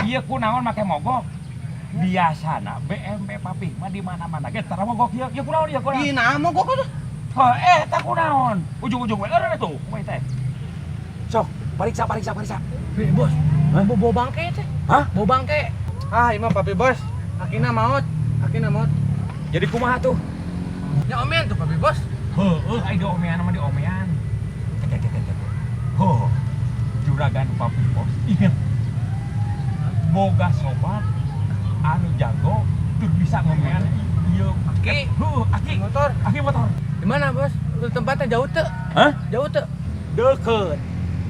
Ieu kunaon make mogok? Biasana BMW papih mah di mana-mana ge tara mogok ieu. Ieu kunaon ieu kunaon? Ih, nah mogok tuh. Heuh, eta kunaon? Ujung-ujung we eureun atuh, kumaha teh? Sok, pariksa pariksa pariksa. Eh, bos. Hah? Bau bangke teh. Hah? Bau bangke. Ah, ieu mah papi bos. Akina maot. Akina maot. Jadi kumaha tuh? Ya omean tuh papi bos. Heueuh, ai diomean mah diomean. Cek cek cek cek. Heuh. Juragan papi bos inget. Boga sobat anu jago tur bisa ngomean ieu Aki. Heuh, aki Motor. Aki motor. Di mana bos? Tempatnya jauh tuh. Hah? Jauh tuh. Deket.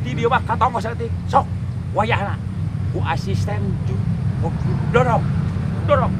Di dieu mah katonggo saeutik. Sok wayahna ku asisten dorong. Dorong.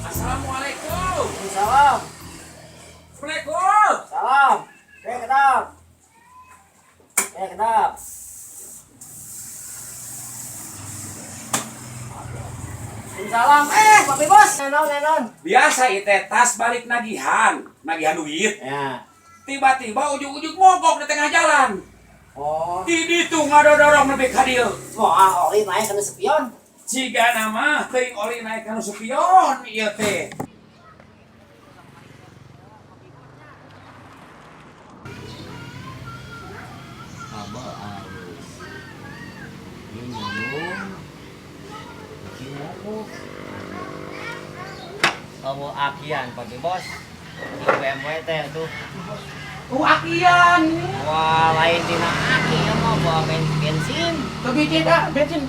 Assalamualaikum. Salam. Assalamualaikum. Salam. Eh, kedap. Eh, kedap. Salam. Eh, Papi Bos. Nenon, nenon. Biasa itu tas balik nagihan, nagihan duit. Ya. Tiba-tiba ujung-ujung mogok di tengah jalan. Oh. Di ditu ngadodorong lebih ka dieu. Wah, oli naik kana spion. Ciga nama teuing oli naik kana spion ieu teh. Abah alus. Ieu nyulung. Iki mogok. Kamu akian Papi Bos. Ieu BMW teh tuh. Oh, akian. Wah, lain dina aki ya mah bawa bensin. Tapi tidak bensin.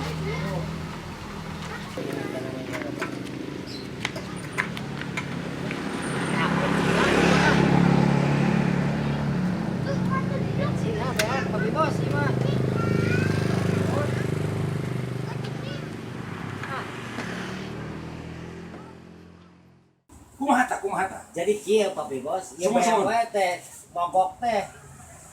Bensinnya beak Papi Bos ieu mah. Kumaha tah, kumaha tah? Jadi kieu Papi Bos, ieu Sumur, sumur. BMW teh mogok teh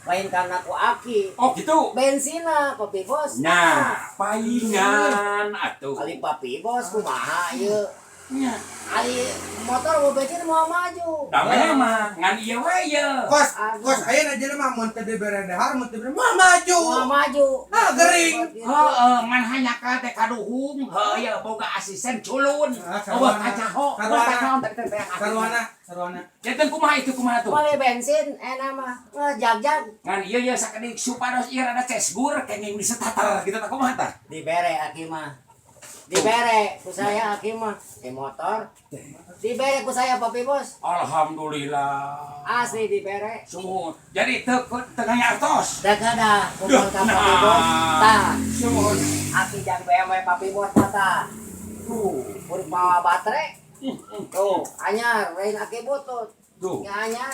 lain karena ku aki. Oh gitu. Bensinna Papi Bos. Nah, palingan atuh. Kali Papi Bos kumaha ieu? Nya. Ali motor mau bensin mau maju. Da memang ngan ieu we ieu. Kos, Aduh. kos ayeuna jelema mun teu dibere dahar, mun teu dibere mah maju. Mau maju. Ah, gering. Gitu. Heeh, ngan hanya teh kaduhung, heuh ieu boga asisten culun. Ah, Eueuh sarwana. kacaho, eueuh Sarwana. kacaho teh teh teh. Sarwana, sarwana. Janten kumaha itu kumaha tuh? Boleh bensin enak mah. Ngejag-jag Ngan ieu ieu sakedik supados ieu rada cesgur kenging di starter gitu tah kumaha tah? Dibere aki mah. Dibere ku saya aki mah. Di motor. Dibere ku saya Papi Bos. Alhamdulillah. Asli dibere. Sumuhun. Jadi teu teu artos. Da kada kumpul ka Duh, Papi Bos. nah. Tah, Sumuhun. aki jang BMW Papi Bos mah tah. Tuh. Pur bawa baterai. Tuh, anyar lain aki butut. Tuh. Ya anyar.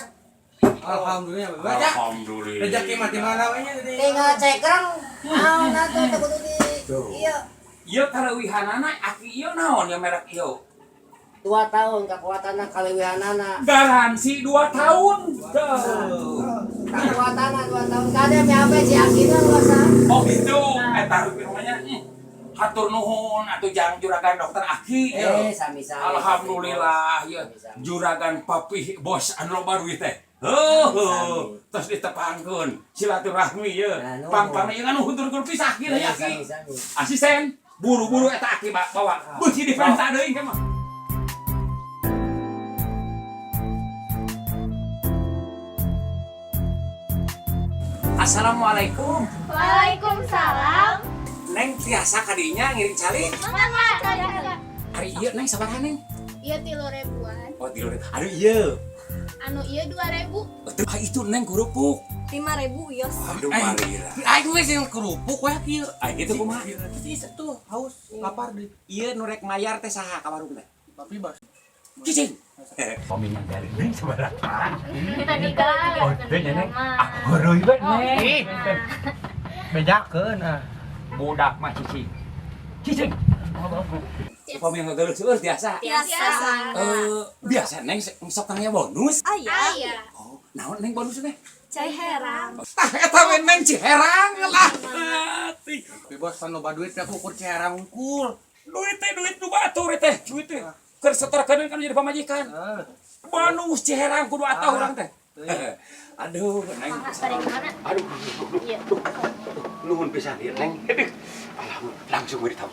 Alhamdulillah, Bapak. Ya. Alhamdulillah. Rezeki mah di mana we nya jadi. Tinggal cekreng. Naon atuh teu kudu di Tuh. iya. Ieu kaleuwihanana aki ieu naon ya merek ieu? 2 tahun kekuatanna kaleuwihanana. Garansi 2 tahun. Tuh. Kekuatanna 2 tahun. Kade mi si akina luasa. Oh gitu. Eta rupina hatur nuhun atuh jang juragan dokter Aki. Eh, sami-sami. Alhamdulillah ya. Sami-sami. Juragan papih bos anu loba duit teh. Heuh, terus ditepangkeun silaturahmi ye. Nah, nuhun. Pang-pang ieu kan huntur-huntur pisah kieu Eh, ya Aki. sami-sami. Asisten, buru-buru eta Aki bawa. Beusi dipenta deui mah. Assalamualaikum. Waalaikumsalam. Neng, tiasa kadinya ngiring calik? Mangga, mangga. Ari ieu, Neng, sabaraha, Neng? Iya, 3 ribuan. Oh, 3 ribu. Aduh, iya. Anu iya 2 ribu. Ah, itu, Neng, kerupuk. 5 ribu yos. Aduh, marira. Aing we sing kerupuk we kieu. Ah, gitu kumaha? Terus tuh haus, lapar di. Ieu nu rek mayar teh saha ka warung teh? Papi bos. Cicing. Pami ngagaleuh, Neng, sabaraha? Kita nikah. Oh, teu nya, Neng. Ah, heureuy we, Neng. Bejakeun ah. Budak mah cicing. Cicing. Pami ngagaleuh seueur tiasa. Biasa. Eh, biasa Neng sok tanya bonus. Ayah. Ayah. Oh, naon, Neng, bonus teh? Cai herang. Tah, eta we, Neng, Ciherang lah. Ati. Papi bos pan loba duit aku ukur Ciherang unggul. Duit teh duit nu batur teh, duit teh. Keur setorkeun kan jadi pamajikan. Ah. Bonus Ciherang kudu atau urang teh. Aduh, Neng. Mangga, pada gimana? Aduh, Iya. nuhun pisan ieu, Neng. Aduh. Alhamdulillah, langsung we ditahu.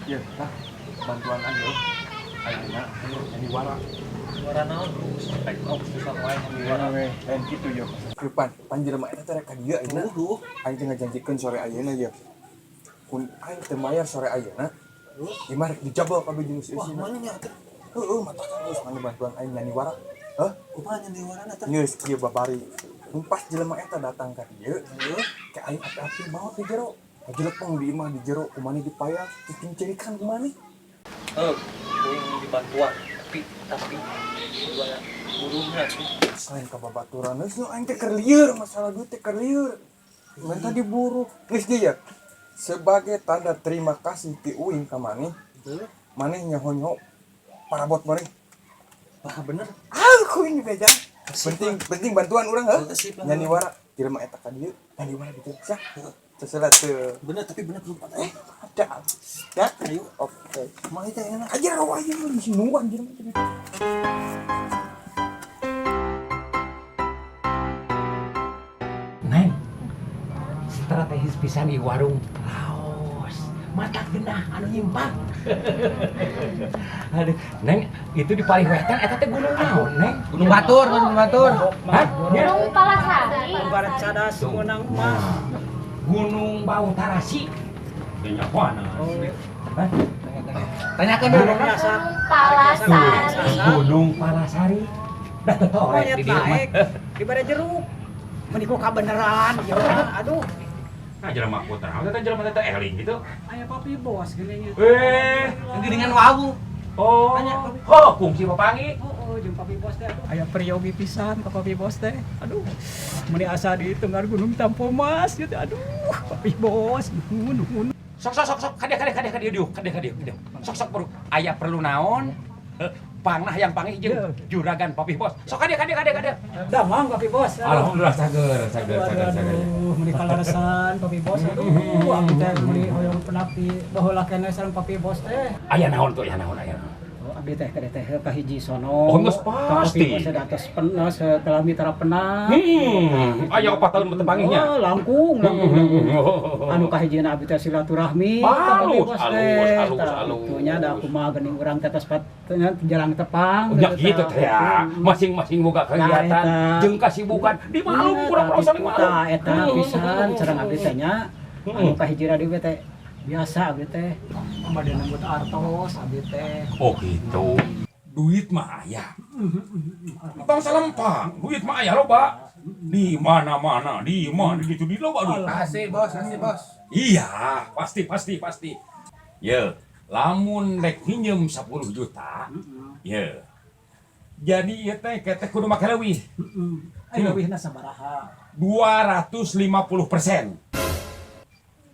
Ya, lah, bantuan aja. Ayeuna keur nyandiwara. Suara naon bro? Spek off susah wae Iya we, lain kitu yo. Pan, pan jelema eta teh rek ka dieu ayeuna. Aing teh ngajanjikeun sore ayeuna ye. Kun aing teu mayar sore ayeuna. Imah rek dijabel kabeh jeung si Wah, isina. mana nya teh? Heeh, mata kan geus mana bantuan aing nyandiwara. Hah? Kumaha nyandiwarana teh? Geus kieu babari. Mun pas jelema eta datang ka dieu, ke aing api-api maot di jero. Ngajelepong di imah di jero, kumane dipayang, terus dincirikan kumane. Heuh, kuing dibantuan tapi tapi dua burungna tuh. Selain ka babaturan geus nu aing teh keur lieur masalah duit teh keur lieur. Minta diburu. Geus dia ya. Sebagai tanda terima kasih ti uing ka maneh, maneh nyaho-nyaho parabot maneh. Wah, bener. Ah, ku ini beja. Penting penting bantuan urang heuh. Sip lah. Nyandiwara jelema eta ka dieu, nyandiwara gitu. Sah. Seselat teu. Bener tapi bener belum eh. Ada. Ya, Ayo. oke. Kumaha teh enak. Aja rawa aja lu di sinuan jelema teh. Neng, strategis pisan di warung raos. Mata genah anu nyimpang. Aduh, Neng, itu di paling wetan eta teh gunung naon, Neng? Gunung Batur, Gunung Batur. Hah? Ya. Gunung Palasari. Barat cadas Tuh. menang emas. Nah, Gunung Bau Tarasi. Ya nyahoana. Hah? Tanyakan dulu. Gunung Biasa. Gunung Palasari. Gunung Palasari. Dah tetorek Monyet di dieu mah. naik di bare jeruk. Meniku kabeneran ya urang aduh. Nah, jelema putra, teh jelema teh eling gitu. Aya papi bos geuning. Eh, Geuningan wawu. oh. Tanya, Papi. Oh, kungsi papangi. Oh, jeung papi bos teh aduh. Aya priyogi pisan ka papi bos teh. Aduh. Meuni asa di tengah gunung Tampomas gitu. Aduh, papi bos nuhun nuhun. Sok sok sok sok kadieu kadieu kadieu kadieu dieu kadieu kadieu kadieu. Sok sok perlu aya perlu naon? Pangnah yang panggih jeung juragan papih bos. Sok kadieu kadieu kadieu kadieu. Damang papi bos. Aduh. Alhamdulillah sager sager Aduh, sager sager. aduh, meuni kaleresan papi bos. Aduh, abdi teh meuni hoyong penapi baheula keneh sareng papi bos teh. Aya naon tuh, aya naon, aya naon. Oh, abdi teh teh teh kahiji sono. Oh, geus pasti. Papi bos teh atas penas kelami tara penah. Aya 4 tahun teu panggihnya. Oh, langkung, langkung, langkung. Anu kahijina abdi teh silaturahmi ka papi Alus, bos alus, teh. alus, Tah, alus. itunya da kumaha geuning urang teh tos jarang tepang. Ya gitu teh ya. Masing-masing boga kegiatan Nah, eta. jeung kasibukan. Di malum kurang-kurang saling malum. Tah, eta pisan sareng abdi teh nya. Anu kahijina deui teh biasa abdi teh. Bade nembut artos abdi teh. Oh gitu. Duit mah aya. Tong salempang, duit mah aya loba. Di mana-mana, di mana gitu di loba duit. Asih bos, asih bos. Iya, pasti pasti pasti. Ye, lamun rek minjem 10 juta, ye. Jadi ieu teh ketek kudu make leuwih. Heeh. Aya leuwihna sabaraha? 250%.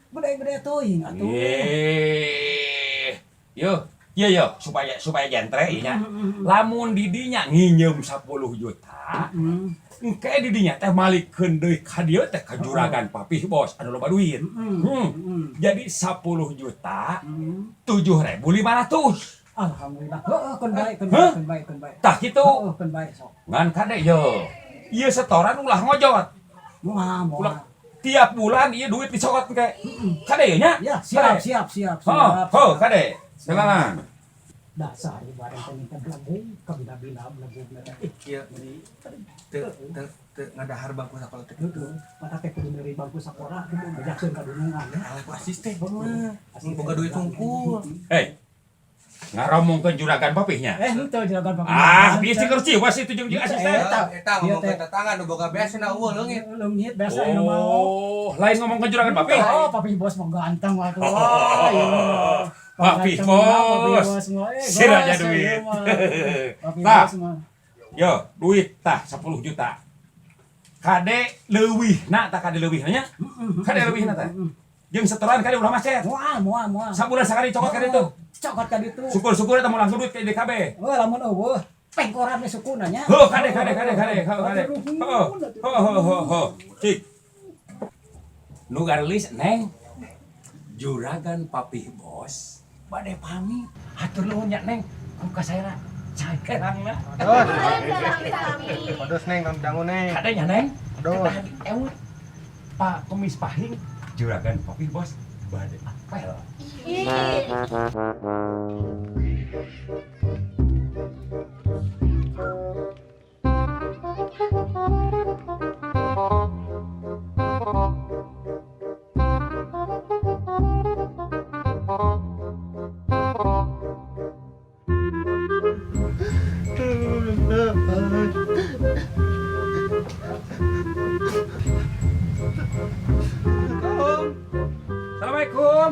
Gede-gede teuing atuh. Eh, yo, iya yo, supaya supaya jentre ieu nya. Lamun didinya nginjem 10 juta, engke didinya teh malikeun deui ka dieu teh ka juragan papih bos anu loba duit. Jadi 10 juta 7.500. Alhamdulillah. Heeh, keun bae, keun Hah? bae, keun bae, keun bae. Tah kitu. Heeh, keun bae sok. Ngan kade yo. Ieu setoran ulah ngojot. Moal, moal. Ulah tiap bulan ieu duit dicokot engke. Kade ye nya? Ya, siap, Kade. siap, siap, Heuh, siap. heuh, kade. Silakan. Dasar ibarat teh minta belagu, kabina-bina belagu na teh. Ih, Iya. Teu teu teu ngadahar bangku sakola teh. Gitu. Mata teh kudu meuli bangku sakola gitu, bejakeun ka dunungan ya. Eleh ku asisten mah. Mun boga duit hungkul. Hei. Ngaromongkeun juragan papihnya. Eh, henteu juragan papih. Ah, bieu sih ngerti was itu jeung jeung asisten. Eta. Eta ngomongkeun tetangga nu boga beas na eueuh leungit. Leungit biasa anu mau. Oh, lain ngomongkeun juragan papih. Oh, papih bos mah ganteng waktu. Oh, Papih bos. Sirahnya duit. Papih Tah. bos mah. Yo, duit tah 10 juta. Kade leuwihna tah, kade leuwihna nya. Kade leuwihna tah. Jeung setoran kade ulah macet. Moal, moal, moal. Sabulan sakali cokot kade itu. Cokot ka ditu. Syukur-syukur eta mau langsung duit ke DKB. Oh, lamun euweuh, pengkoran we sukuna nya. Heuh, kade kade kade kade heuh kade. Heuh heuh heuh heuh heuh. Cik. Nu garelis, Neng. Juragan papih bos bade pamit. Hatur nuhun nya, Neng. Ku kasaira cagerangna. Pados. Sami-sami. Pados, Neng, dangu, Neng. Kade nya, Neng. Pados. Ketah ewut. Pak Kemis Pahing, juragan papih bos bade apel. Ih. Assalamualaikum.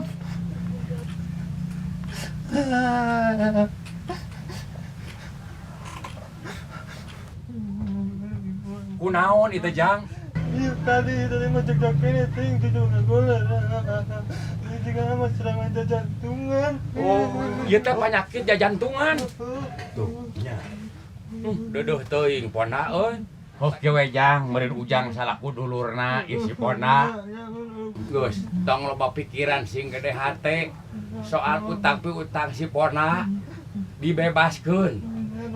Kunaon itu, Jang? Iya, tadi tadi mau cek ini ting tujuh bola. Ini juga mau serangan jantungan. Oh, ieu teh penyakit jajantungan. Tuh, nya. Deudeuh teuing pona euy. Oh, kieu we, Jang, meureun Ujang salaku dulurna ieu si pona. Geus, tong loba pikiran, sing gede hate. Soal utang piutang si pona dibebaskeun.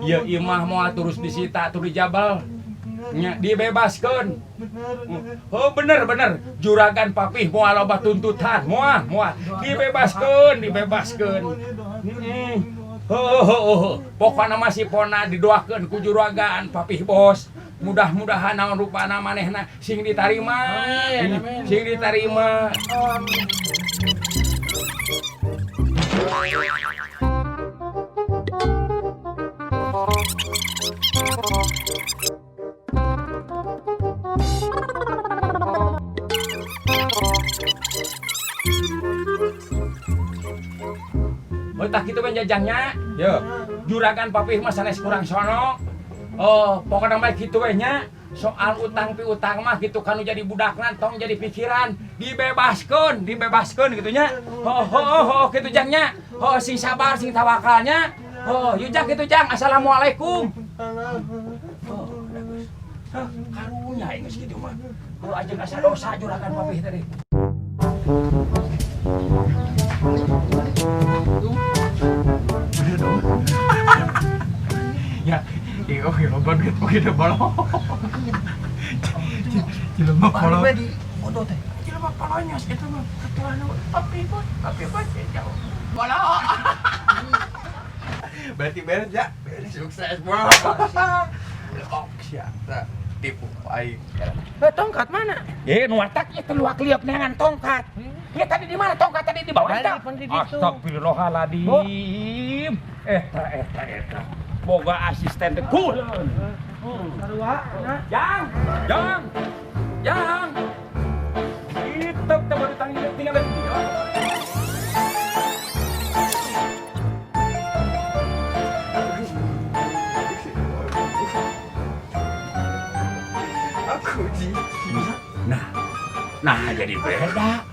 Ieu imah moal terus disita tur dijabel. Nya, dibebaskeun. Oh, bener bener, juragan papih moal loba tuntutan, moal moal dibebaskeun, dibebaskeun. Heeh. Heuh heuh heuh. Pokona mah si pona didoakeun ku juragan papih bos. Mudah-mudahan naon rupana manehna sing ditarima. Sing ditarima. Oh, tah kitu kan jajangnya. Yo, juragan papih mah sanes kurang sono. Oh, pokoknya mah kitu we nya. Soal utang piutang mah gitu kan jadi budakna tong jadi pikiran, dibebaskeun, dibebaskeun gitu nya. Ho ho ho, kitu jangnya. Ho, sing sabar, sing tawakalnya. Ho, yuk Jang, kitu Jang. Assalamualaikum. Oh, hah, karunya geus kitu mah. Kudu aja asa dosa juragan papih tadi. Bener dong. Ya, iya, oke, loba duit oke deh bolong. Jelema bolong. di foto teh. Jelema polonyos itu mah ketua nu papi bos, papi bos jauh. Bolong. Berarti beres ya? Beres, sukses bro. Oh, siap. Tipu aing. Eh, tongkat mana? Eh, nu watak ieu teh luak liap neangan tongkat. Ya tadi di mana tongkat tadi di bawah eta? Astagfirullahaladzim. Eta eta eta. Boga asisten teh kuleun. Sarua, na. Jang, Jang. Jang. Itu teh baru tanggung tinggal di dieu. Aku jijik. Nah, nah jadi beda.